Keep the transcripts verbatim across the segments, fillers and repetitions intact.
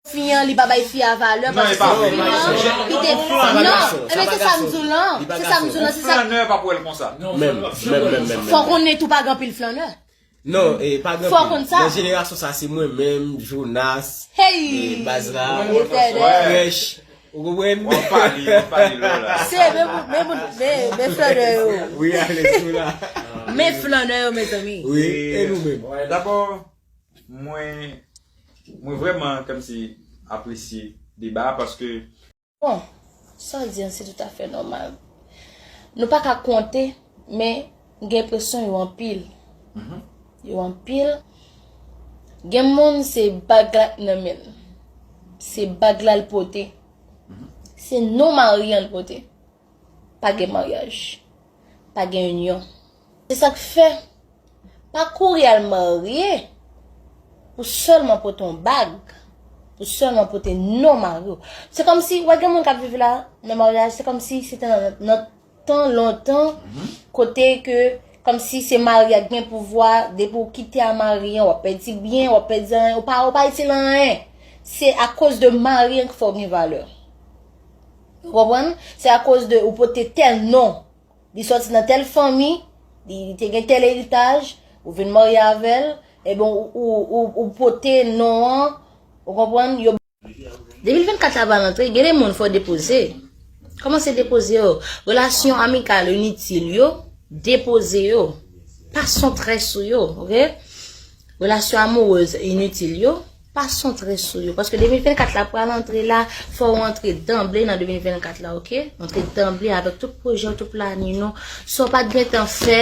Fi an, li pa bay fi a valè, paske se fi an ki te. Non, ebyen se sa m di w lan. Se sa m di w lan, se sa. Flannè pa pou wè l konsa. Menm, menm, menm, menm. Fò konnen tou pa gen anpil flannè. Non, e pa gen anpil. Fò konn sa. Nan jenerasyon sa, se mwen menm, Jonas, e baz la, Frèch. Ou konprann? W ap pale, w ap pale lò la. Se men moun, men moun, men, men flannè yo. Wi, Alex, ou la. Men flannè yo, mezanmi. Wi, e nou menm. Dabò, mwen, mwen vrèman kòmsi apresye deba a paske. Bon, sa w di an se toutafè nòmal. Nou pa ka konte, men m gen enpresyon yo anpil. Yo anpil. Gen moun se bag la k nan men l. Se bag la l pote. Se non mari an l pote. Pa gen maryaj. Pa gen inyon. Se sa k fè, pa kouri al marye pou sèlman pote yon bag, pou sèlman pote non mari w. Se kòmsi, w wè gen moun k ap viv la, nan maryaj, se kòmsi se te nan, nan tan lontan, kote ke, kòmsi se mari a k gen pouvwa, depi w kite a mari an, w ap pèdi byen, w ap pèdi anyen, ou pa, ou pa itil anyen. Se akoz de mari an ki fè w gen valè. Ou konprann? Se akoz de ou pote tèl non. Li sòti nan tèl fanmi, li, li te gen tèl eritaj, ou vin marye avè l, ebyen, ou, ou, ou, ou pote non an, ou konprann? Yo. De mil vennkat la pral antre, gen de moun fò depoze. Kòmanse depoze yo. Relasyon amikal initil yo, depoze yo. Pa santre sou yo, oke? Relasyon amourez initil yo, pa santre sou yo. Paske de mil vennkat la pral antre la, fò w antre danble nan de mil vennkat la, oke? Antre danble avèk tout pwojè w, tout planin w. Sa w pa t gentan fè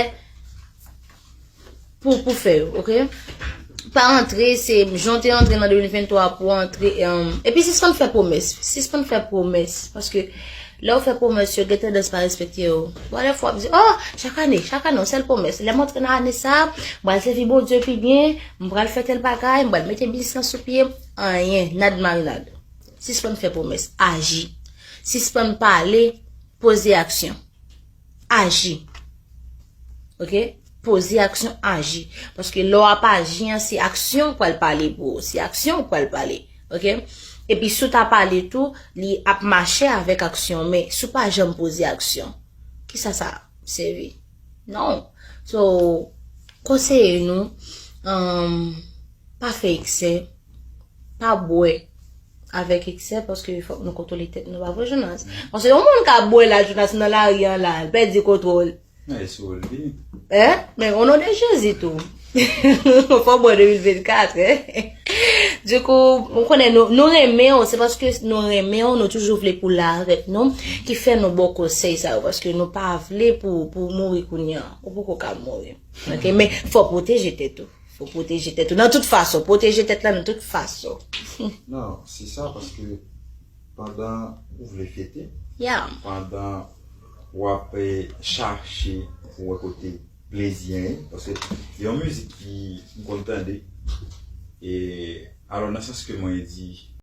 pou, pou fè yo, oke? Pa antre, se jan w te antre nan de mil venntwa pou w antre, em, epi sispann fè pwomès. Sispann fè pwomès. Paske lè w fè pwomès, yo gen tandans pa respekte yo. Bon, dèfwa w ap di, oh, chak ane, chak ane, yon sèl pwomès. Lè m antre nan ane sa a, m pral sèvi Bondye pi byen, m pral fè tèl bagay, m pral mete biznis lan sou pye. Anyen, nad marinad. Sispann fè pwomès, aji. Sispann pale, poze aksyon. Aji. Oke? Poze aksyon, aji. Paske lè w ap aji an, se aksyon k pral pale pou ou. Se aksyon k pral pale. Oke? Epi si w ta pale tou, li ap mache avèk aksyon. Men si w pa janm poze aksyon, kisa sa ap sèvi? Non. So, konseye nou, um, pa fè eksè, pa bwè avèk eksè, paske fòk nou kontwole tèt nou, pa vre, Jonas? Paske yon moun ka bwè la, Jonas, nan lari an la, l pèdi kontwòl. Men, e sou li. Hein? Men, o non de Jezi tou. Fò bwè de mil vennkat, hein? Dikou, ou konnen nou, nou renmen w, se paske nou renmen w, nou toujou vle pou w la avèk nou, ki fè nou ba w konsèy sa yo, paske nou pa vle pou, pou w mouri kounye a. Ou poko ka mouri. Oke, men fò w pwoteje tèt ou. Fò w pwoteje tèt ou nan tout fason. Pwoteje tèt la nan tout fason. Non, se sa, paske pandan ou vle fete, pandan w ap, eh, chache pou wè kote plezi an ye, paske gen yon mizik ki m konn tande, e, alò, nan sans ke mwen di,